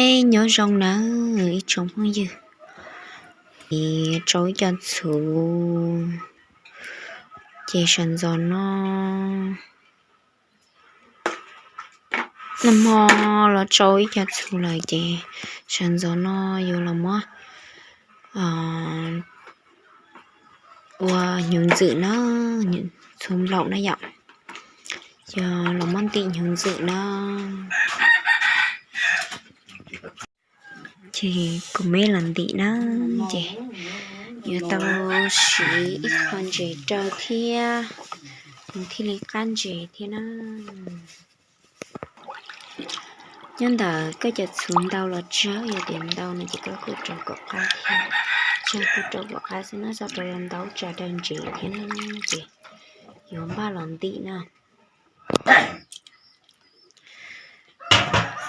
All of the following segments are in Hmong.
Nyob zoo nawb ib tsoom phooj ywg, es rau ib co txhuv ces sawv ntxov no. Nag hmo los rau ib co txhuv lawm ces sawv ntxov no yuav los muab ua hnyuv ntxwm na, txhuv nplaum na yom. Yog los muab ntim hnyuv ntxwm na. Ces kuv me los ntim na, ces yuav tau siv ib qho ntses raws thiab nws thiaj li qab ntses thiab na. Nyob ntawm koj cov txhuv ntau los tsawg, yog tias ntau no ces koj kuj rau kom qab thiab, tsawg kuj rau kom qab xwb na, txhob rau ntau tsam raws ntses thiab na. Ces yuav npaj los ntim na.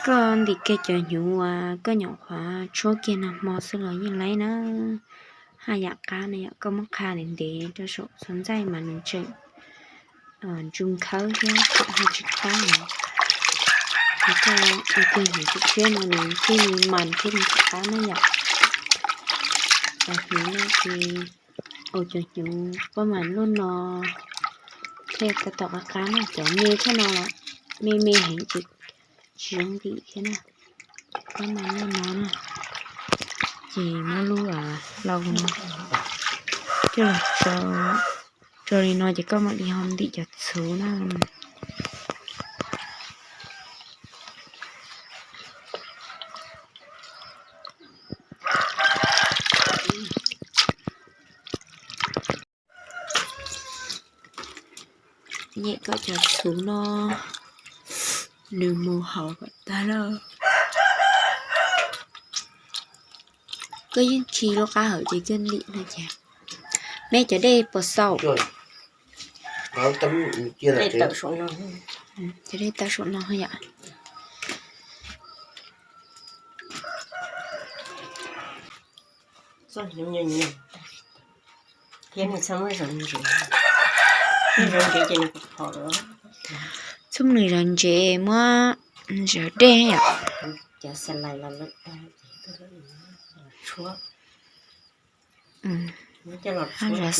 Koj ntim kiag cov hnyuv uas koj nyuam qhuav tshuab kiag nag hmo xwb los yeej laib na. Haj yam qab na yom, koj muab qha ntev ntev rau saum txhua ntxaij mas nws tseem ntsu nkhawb thiab tseem haj tsis qab na. Ces koj ua kiag hnyuv tshiab tshiab no nws thiaj li mas thiab nws tsis qab na yom. Cov hnyuv no ces ua cov hnyuv pob mas luaj no thiaj tab tom qab qab na, cov me thiab no los me me heev ces tsis zoo ntim thiab na. Pob mas luaj no na, ces muab lub lau no coj los rau li no ces koj mam li ho ntim cov txhuv na. Nyem koj cov txhuv no nws mus haus kom tag lawm. Koj yeej khi lub qab hawm ces koj ntim no ces me cov dej puas xaus. Cov dej tawm saum no yom. Txhob muab nws zov ntsev, muab zov dej yom. Zov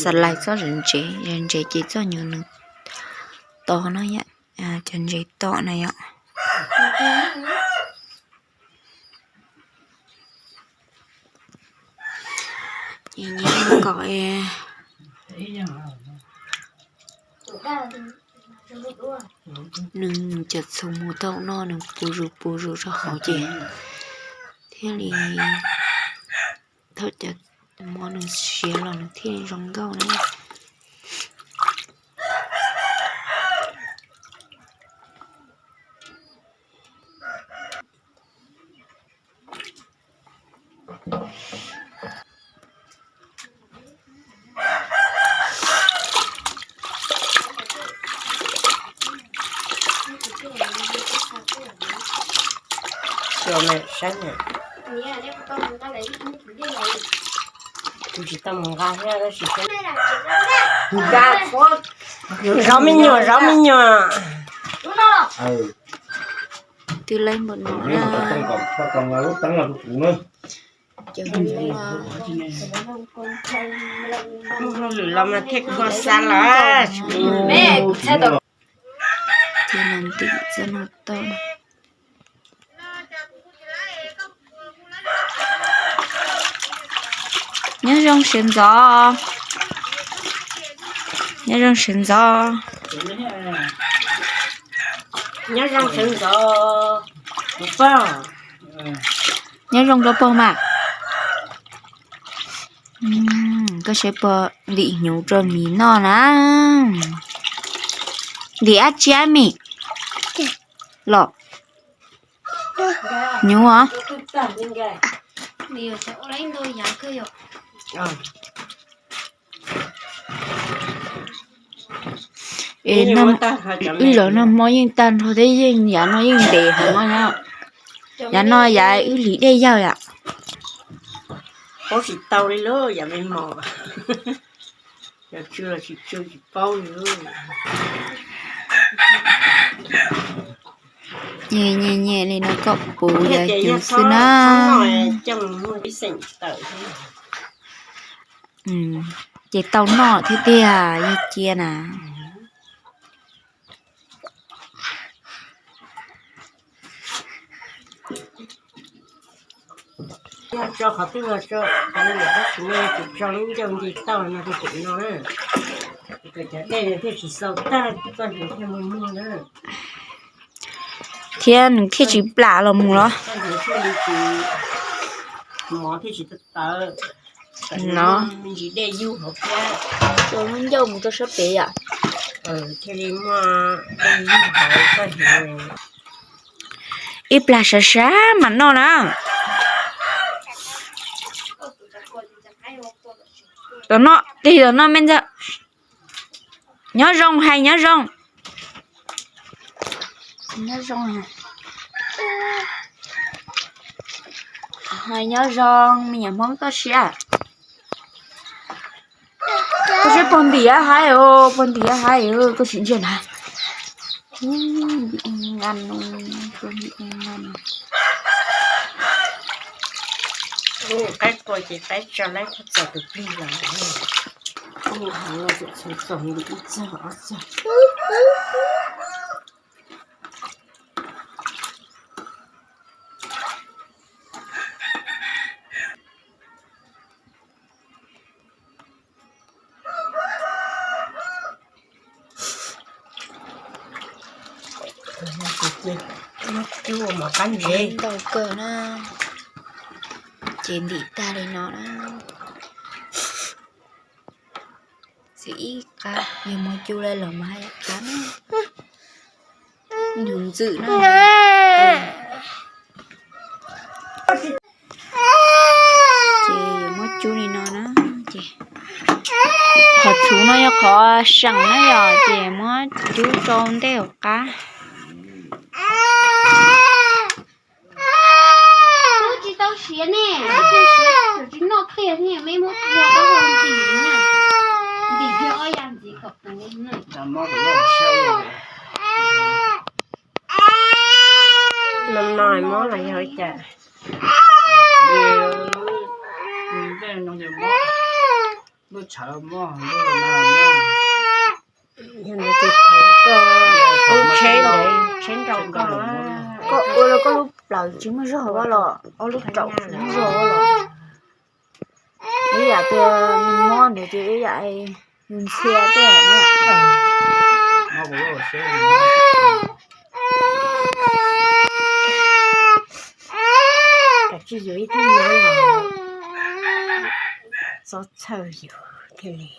xalais txhob zov ntsev, zov ntsev ces txoj hnyuv nws to no yom, cov ntsev to na yom. Ces nyob kom nws cov txhuv mus tau no nws puv zus puv zus rau hauv ces thiaj li thaum cov mov nws siav los nws thiaj li zoo nkauj na. Zov me nyuam, zov me nyuam. Twb laib npaum no na. Cov hnyuv, hauj lwm los mas thiaj kho xav lawm. Ces los ntim txoj no tau. Nyob zoo sawv ntxov. Nyob zoo sawv ntxov. Nyob zoo sawv ntxov. Nyob zoo rau pog mas. Koj saib pog ntim hnyuv rau miv noj na. Ntim dab tsi mim? Los hnyuv os. Es wb zov nag hmo yeej tag nrho thiab, yeej yav no yeej ntev heev no. Yav no yav wb hliv dej yawg yom. Paub tsis tau li lauj, yav me mos. Yog tsw los tsis tsw tsis paub li. Nyem nyem nyem li no kom puv yog cug xwb na. Ces tau noj thiab tiag, yog cia na. Tso qhov twg los tso, tab sis no tsis tso lub ncauj nce tauj no rau pem no na, kom cov dej no thiaj tsis xaus tag, txoj hnyuv thiaj muag muag na. Thiab nws thiaj tsis plam los mus los. Txoj hnyuv thiaj li tsis, mov thiaj tsis tawv tawv. No, me ntsis dej yug hauv thiab. Tso lub ncauj mus rau sab pem yom. Thiaj li muaj dej yug hauv txoj hnyuv. Ib plag sab sab mas noj na. Tom no, tig tom no me ntxawg. Nyob zoo, hais nyob zoo. Nyob zoo, hais nyob zoo me nyuam Hmoob toj siab. Koj seb pog ntim haib, pog ntim haib, koj tsis ntsia na. Qaib qua ces qaib tso laib thaj txog tus plig los. Ub, heev los txhua txog li ib txog ob txog. Muab cub ua mov qab ntsev ntau kawg na, ces ntim tag li no na. Txiv ib qab, yog muab cub li los mas haj yam qab na. Nws ntxwm na. Ces yuav muab cub li no na, ces qhov txhuv no yog qhov seem na yom, ces muab cub rau ntej hauv qab. Tub tsis tau siav ne, tub tsis siav, tsis noj qias ne, meb muab ua ntim na, ntim kiag ob yam ntxiv kom puv. No no mob los yog cas? Lub tshawv mob, lub no mob. Yog ntawd ces thaum koj ub tsheb ntawd, tsheb nrau koj, koj ua rau koj lub plawv tsis muaj zog los, ob lub raum tsis muaj zog los, ib yam tias nws mob ntawd ces ib yam nws ntxhia tej. Kav tsij yuav ib tug nyab los txhob txhawj yus thiaj li.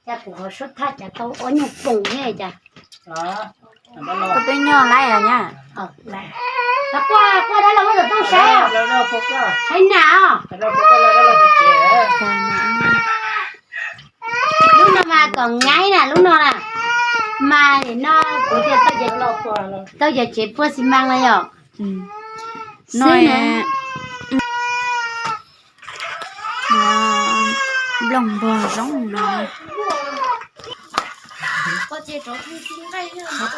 Cas kuv ho sub thaj cas tau ob nyuag poom thiab cas. Koj twb nyuj laib os nyab. Quaj quaj dab laug muab tau saib, saib nas os. Lub no mas kom nyaib na, lub no na. Mas nim no kuv tias tau cov tsev puag xi mas no yom. Xwb na. Nplooj npog zoo no.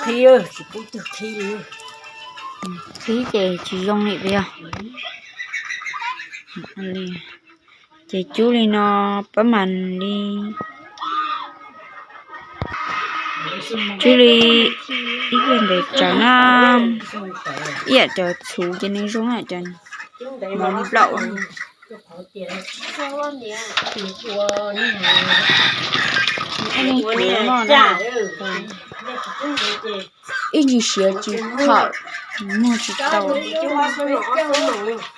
Qhib, tsis pub tug qhib li. Qhib ces tsis zoo li yog. Ces cub li no pab mas li. Cub li ib pliag ntev tsawv na, ib yam cov txhuv ces nws zoo yam cov mov nplaum. Ib ntsis siav tsis txhaum, muag tsis tau.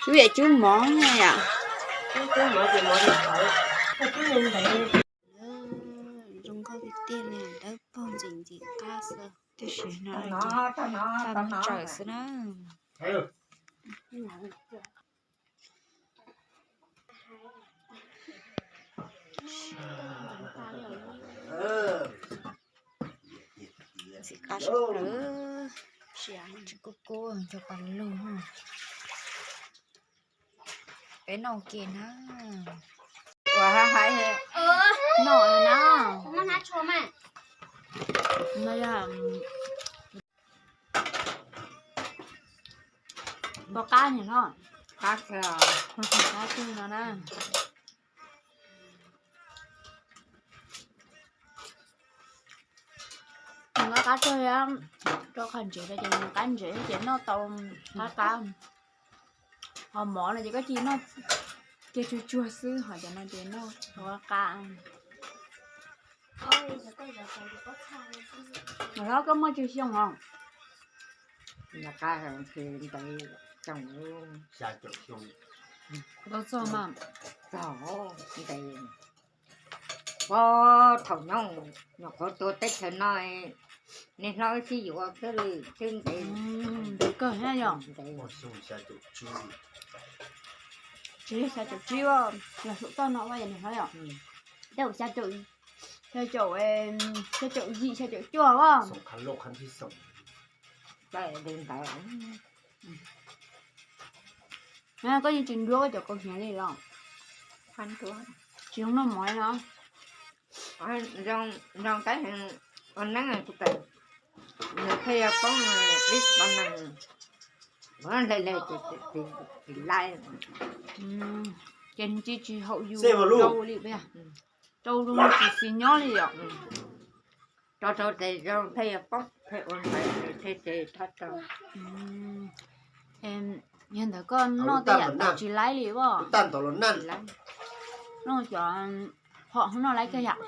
Cub yam cub mov na yom. Zoo nkauj tiag tiag li, dawb paug ntxim ntxim qab xwb. Tiam sis no tau tsawm xwb na. Xim qab sab plaws, tsis kub kub cov pas lug. Peb noj ua ke na. Ua hab haib noj na. No yog npau qab niag hlob, qab kawg no na. Nws qab qab kawg, rau qhov ntsev no ces nws qab ntsev ces noj tau qab qab. Ho mov no ces koj cia noj kiag tsuag tsuag xwb, ho cov no ces noj qab qab. Hlob, koj muaj tsawg xyoo os? Nws qab ntawd tau txog mas, txog ntev. Puag thaum nyob nyuam qhuav tuaj teb chaws no, niag hlob wb sib yuav xwb li, twb ntev. Ntev kawg thiab yom. Ntev. Tsis yog xya caum tsib, los saum toj no ua yog niag hlob yom. Tej zaum xya caum, xya caum, xya caum yim xya caum cuaj os. Koj yeej tsis nruab koj cov kaus hniav li los? Tsis zoo noj mov no. Zoo, zoo qab heev, ua neeb kuv tas, nws thiaj yuav poob ib tau neeg, ua hle hle ces tsis laib. Ces nws tsis, tsis haum yus rau li, rau zoo tsis xis nyob li yom. Rau rau ces zoo thiaj yuav poob thiaj ua ntawd thiaj ces thab rau. Yog ntawd koj noj tej yam tau tsis laib li as. Noj cov phom noj laib kawg yam.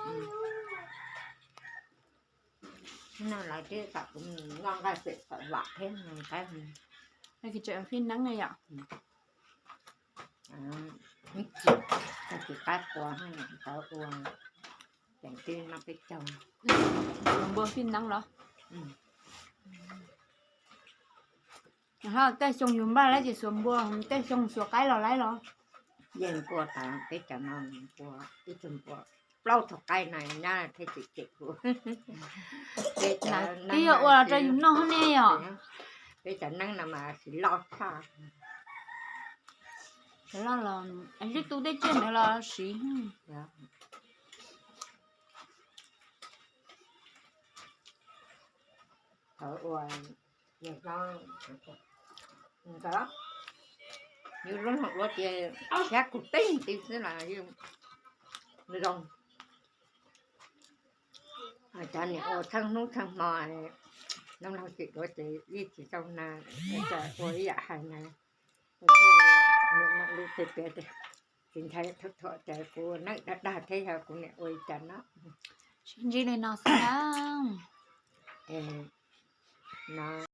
Noj laib thiab tam kuv noj nqaij pem pam vam thiab. Fij neeb li yom. Tsis qab qua tawv ua, ces twb noj peb caug. Xuas npua fij neeb los? Tej xyoo yus npaj laib ces xuas npua, tej xyoo xuas qaib los laib los? Yeej npua tas peb cov no npua, ib tug npua plaub tug qaib no nyab thiaj tsis cem kuv. Twb yog ua los rau yus noj ne yom. Peb cov neeb no mas tsis loj tshaj. Loj los twb tu tej tsiaj ntawd los siv. Thaum ua, ntawd, yus lub hloov ua ces xyab kuv tib nti xwb los zoo. Cov niam ua tsheej hnub tsheej hmo, noj laug tsis dua ces yeej tsis tau na, ua ib yam hais na. Lub pem pem tsis ntshai thuam thuam ces kuv neej dag dag thiab yog kuv niam ua li cas no. Sib ntsib li no xwb na. No.